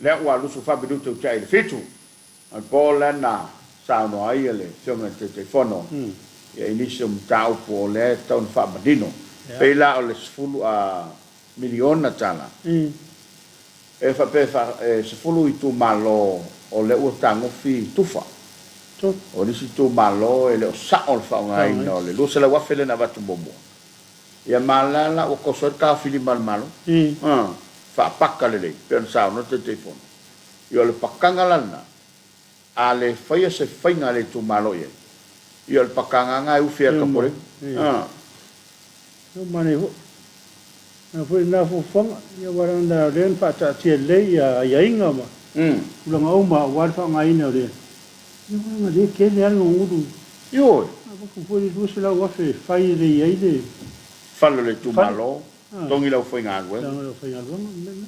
lea ua lusu faaminute ua tea i le fitu, o le po lea na saunoa ai le Afioga i le Taitaifono ia i nisi o mataupu o lea e tatau ona faamanino, pei la o le 10 miliona tala. E faapea e 10 itumalo o lea ua tagofi tufa. O nisi itumalo e le o sao le faaaogaina o le 200,000 lea na avatu muamua. Ia ma la la ua toso ai le taofilima a le Malo. Faapaka lelei pei ona saunoa le Taitaifono. Ia o le pakaga la lena, a le faia se faiga a le itumalo i ai, ia o le pakaga lena e ufi ai le Kapolega. Manaia foi. Na foi lena fuafuaga, ia aua leaga o lea na faataatia lelei ia aiaiga ma tulaga uma aua le faaaogaina o le, ia aua leaga o lea e tele lava le gagulu. Ioe. Avatu foi le 200,000 e fai lelei ai le fale o le itumalo, togi le aufaigaluega. Togi le aufaigaluega, o le mea lena.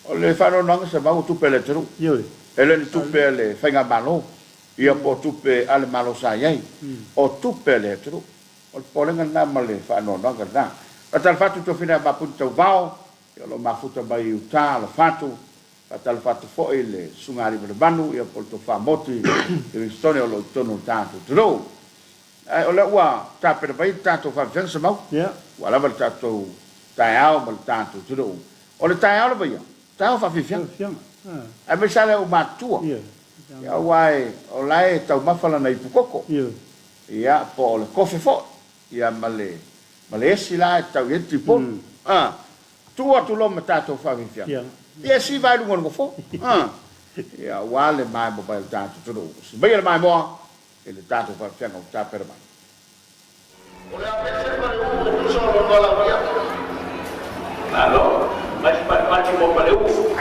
O le faanoanoaga sa maua tupe a le atunuu. Ioe. E le o ni tupe a le faigamalo, ia po o tupe a le Malo sa i ai. O tupe a le atunuu. O le popolega lena ma le faanoanoaga lena. Faatalofa atu Tofiina ia Mapuni Tauvao, ia o lo o mafuta mai i uta, alofa atu. Faatalofa atu foi i le Susuga a Aliimalemanu, ia po o le Tofa Moti Livingstone o lo o i totonu o le tatou atunuu. Ae o lea ua tapena mai le tatou faafefeaga Samau, ua lava le tatou taeao ma le tatou atunuu. O le taeao lava ia, taeao faafiafiaga. Aemaise lava le au matutua, ia aua o la e taumafa lana ipu koko. Ia, po o le kofe foi, ia ma le, ma le esi la e tau i ai le tiponu. A, tuu atu loa ma tatou faafiafiaga. Ia, e siva ai luga o le nofoa. A, ia, aua le maemo mai o le tatou atunuu. Si maia le maimoa i le tatou faafiafiaga ua tapena mai. O le a pese Faleu e tusa o lona valaaulia. Malo, mai se patipati mo Faleu.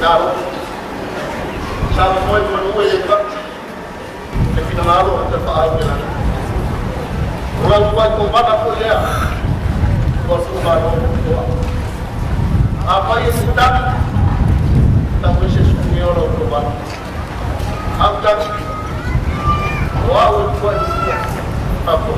Nalo. Sa mo mo mo e le le finagalo o te whaai me lani. O lau tuai ko mana ko lea, kua su ma no koa. A pai e si taki, tau e se su me ola o ko mana. Au taki, o au e tuai i apo.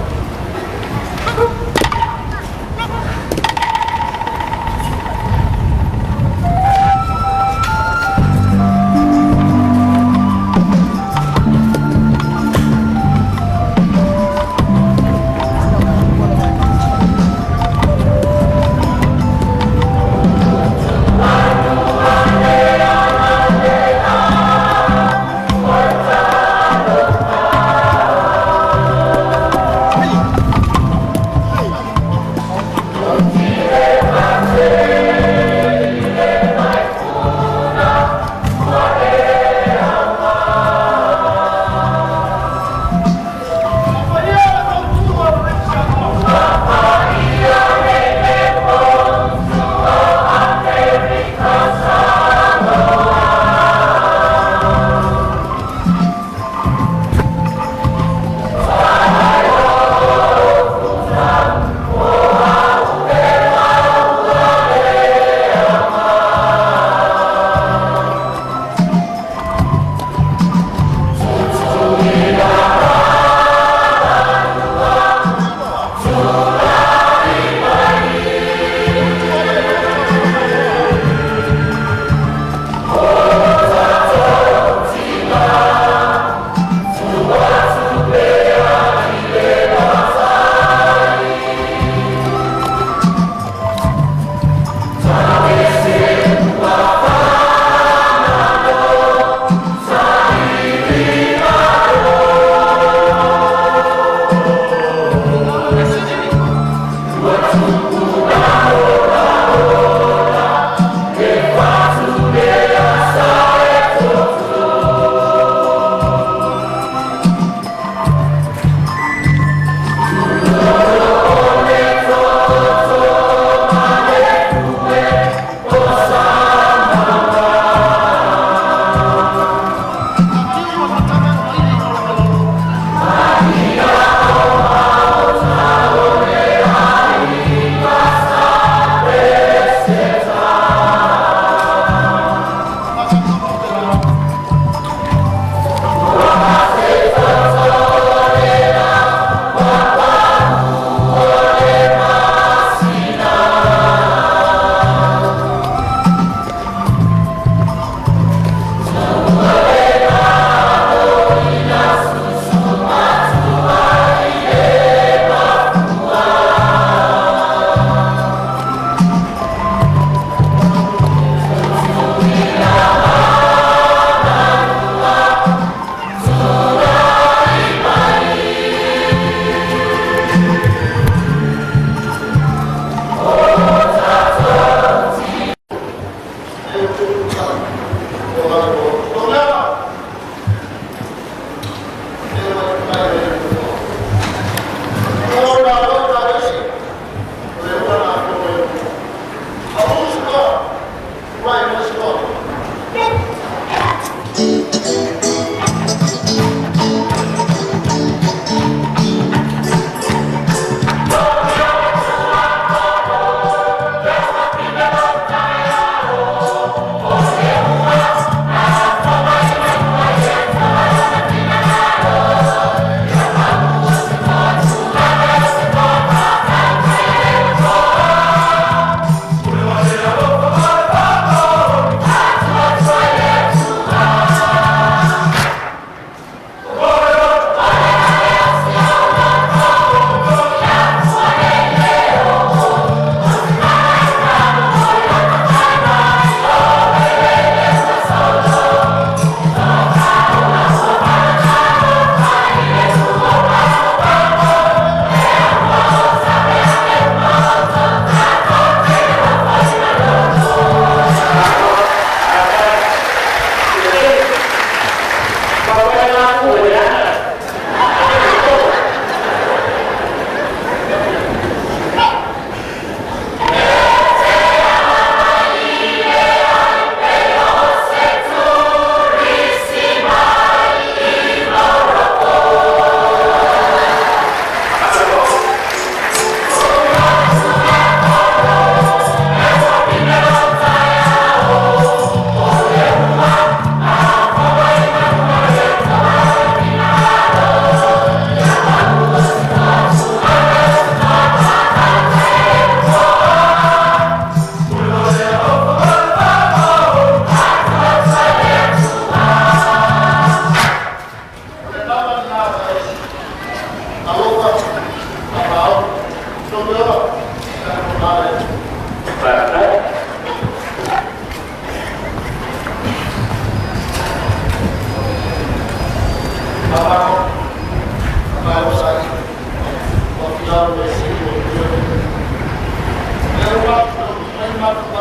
Sa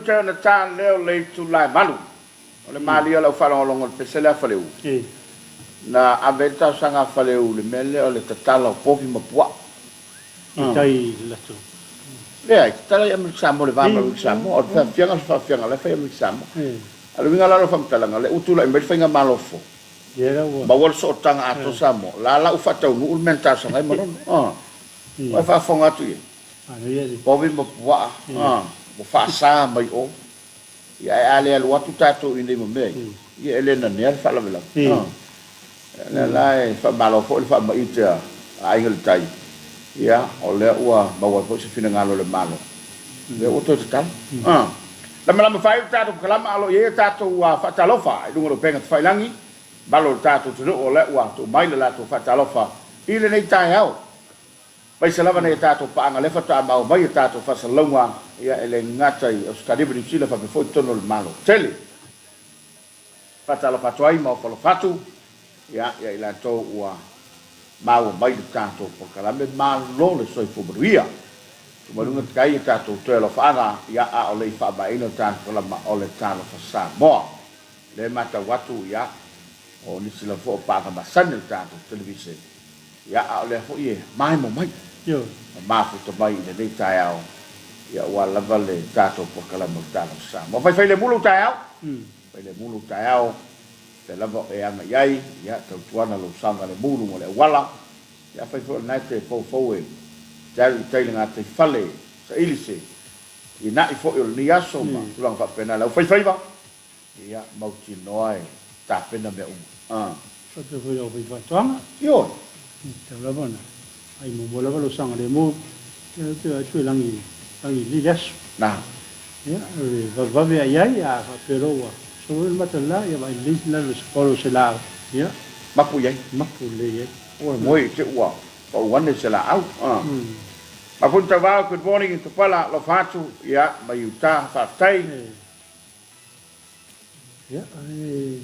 minute ona ta lea o le itula e 8. O le malie o lau faalogologo i le pese lea a Faleu, na ave ai le talosaga a Faleu i le mea lea o le tatala o povi ma puaa. I tai i le latou. Leai, tatala i Amerika Samoa, le va ma Amerika Samoa. O le faafiafiaga o se faafiafiaga o la e fai i Amerika Samoa. A o le uiga la o lau faamatalaga, o lea ua tulai mai le faigamalo fou, maua le sootaga atoa Samoa, o la la ua faataunuu le mea na talosaga ai Manono. Ua e faafofoga atu i ai? Povi ma puaa, ua faasa mai o. Ia ae a le alu atu tatou i inei ma mea ia, ia e le nanea le faalavelave. Ia lea la e faamalo foi le faamaite a Aiga i le Tai, ia o lea ua maua ai foi se finagalo o le Malo, lea ua toe tatala. Lamalama faaiu le tatou pakalama a o lo o i ai a tatou faatalofa i luga o le upega tafailagi, malo o le tatou atunuu o lea ua tuu mai le latou faatalofa i lenei taeao. Aemaise lava nai a tatou paaga lea faatoa maua mai a tatou faasalalauga, ia e le gata i Ausetalia ma Niu Sila faapea foi totonu o le Malo tele. Faatalofa atu ai ma ofo alofa atu ia ia i latou ua maua mai le tatou polokalame. Malo le soifua manuia. Tumaluga takai a tatou toe alofaaga ia a o le i faamaeaina le tatou polokalama o le Talofa Samoa. Lea e matau atu ia o nisi lava foi o paaga masani o le tatou televise Ia, a o lea foi e maemo mai ma mafuta mai i lenei taeao, ia aua lava le tatou polokalame o le Talofa Samoa. Faifai lemu lou taeao, fai lemu lou taeao, fea lava o e aga i ai, ia tautuana lou saogalemu i luga o le auala. Ia afai foi o lena e te foufou e te alu i tai i le gataifale e saili se inai foi o lenei aso ma tulaga faapena i le aufaifaiva, Ia, mautinoa e tapena mea uma. A. Faapea foi i lau faifaatoaga. Ioe. E tatau lava ona ai muamua lava lou saogalemu, ia te atu e lagi, lagi lelei le aso. Na. Ia, o le vavevave a i ai, a faapea loa ua solo le mata le la, ia vaai lelei lalo o se laau, ia. Mapu i ai. Mapu lelei i ai. Ua moe i te ua pau ane se laau. A. Mafuni Tauvao, good morning, Tupala, alofa atu, ia, mai Utah, faafetai. Ia, e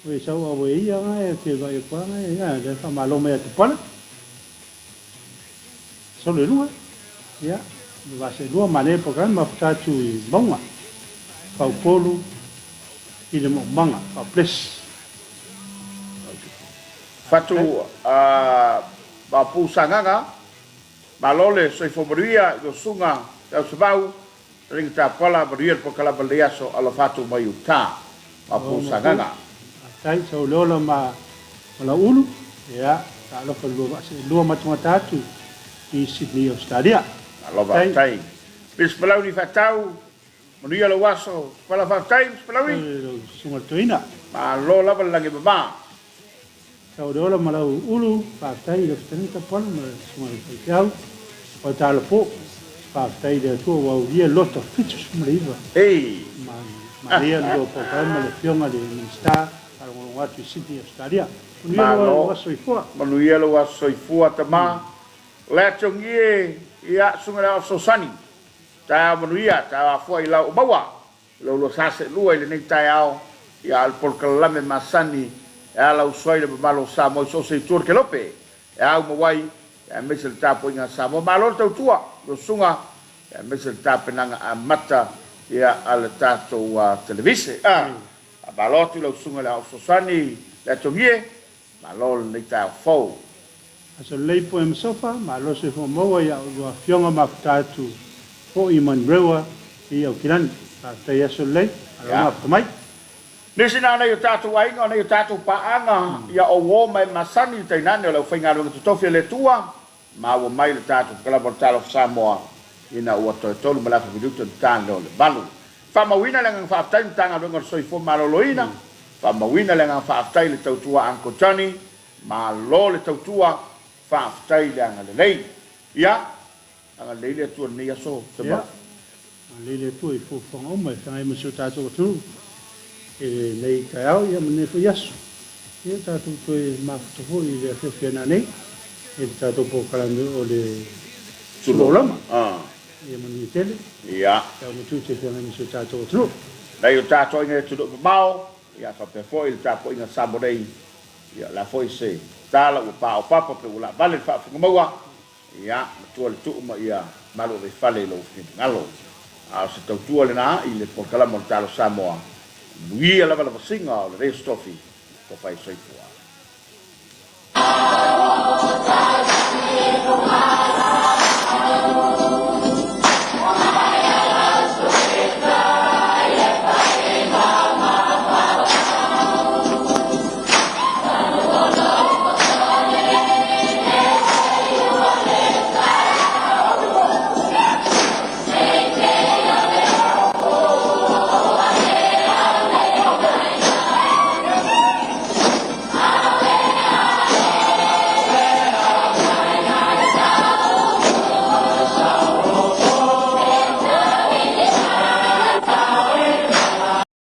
Oi sau a ue ia nga e te vai pa nga e ia le fa malo mai atu pala. Solo e lua. Ia, va se lua mane pa ka ma futa atu i maunga. Faupolu i le moomanga. God bless. Fatu a Maopu Sagaga, malo le soifua manuia i lau susuga Leausevau Ringa Tapala, manuia le polokalame lenei aso, alofa atu mai uta ma Mapu. Sagaga. Faafetai sau le ola ma lau ulu, ia talofa lua vaa seelua matagata atu i Sydney Australia. Malo faafetai. Miss Palauli Faatau, manuia lou aso. Pala faafetai Miss Palauli. Oi lau susuga le toeaina. Malo lava le lagi mama. Sau le ola ma lau ulu, faafetai i le fetalaiga Tapuala ma le susuga i le faifeau o Talopo. Faafetai i le Atua ua aulia loto 79 Ei! ma manaia le lua polokalame ma le afioga i le Minisita faalogologo atu i Sydney Australia. Manuia lou Malo. aso soifua. Manuia lou aso soifua tama. Leatongie ia susuga i le Aao Fesoasoani. Taeao manuia, taeao afoa i lau maua. Lou 242 i lenei taeao, ia a o le polokalame masani e ala uso ai le mamalu o Samoa i so o se itu o le kelope, e au mau ai, aemaise le tapuaiga a Samoa. Malo le tautua, lau susuga, aemaise le tapenaga amata ia a le tatou televise. Faamalo atu i lau susuga i le Aao Fesoasoani Leatogie, Malo lenei taeao fou. Aso lelei poe ma sofa, malo soifua maua ia oulua afioga mafuta atu foi i Manurewa i Aukilani. Faafetai aso lelei, malo mafuta mai. Nisi na o nei o tatou aiga, o nei o tatou paaga, ia o uo ma e masani tainane o le aufaigaluega totofi a le Atua, Maua mai le tatou Kalava o le Talofa Samoa ina ua toe 3.5 minute ona ta lea o le 8. Faamauina le agaga faafetai i le Matagaluega o le Soifua Maloloina, faamauina le agaga faafetai i le tautua Uncle Johnny, malo le tautua, faafetai le agalelei. Ia, agalelei le Atua i lenei aso Semau. Ia, agalelei le Atua i fuafuaga uma e feagai ma si o tatou atunuu i lenei taeao ia ma lenei foi aso. Ia tatou toe mafuta foi i le afiafi a nanei i le tatou polokalame o le Suloulama. Ia manuia tele. Ia. Tau matua te feagai ma si o tatou atunuu. Nai o tatou aiga i atunuu mamao, ia faapea foi le tapuaiga a Samoa nei, ia o le a foi se tala ua paopapa pe ua laavale le faafofoga maua, ia matua le tuu ma ia malu ave i fale i lou finagalo. A o se tautua lena i le polokalama o le Talo Samoa, manuia lava le vasiga o lenei Aso Tofi, tofa ai soifua.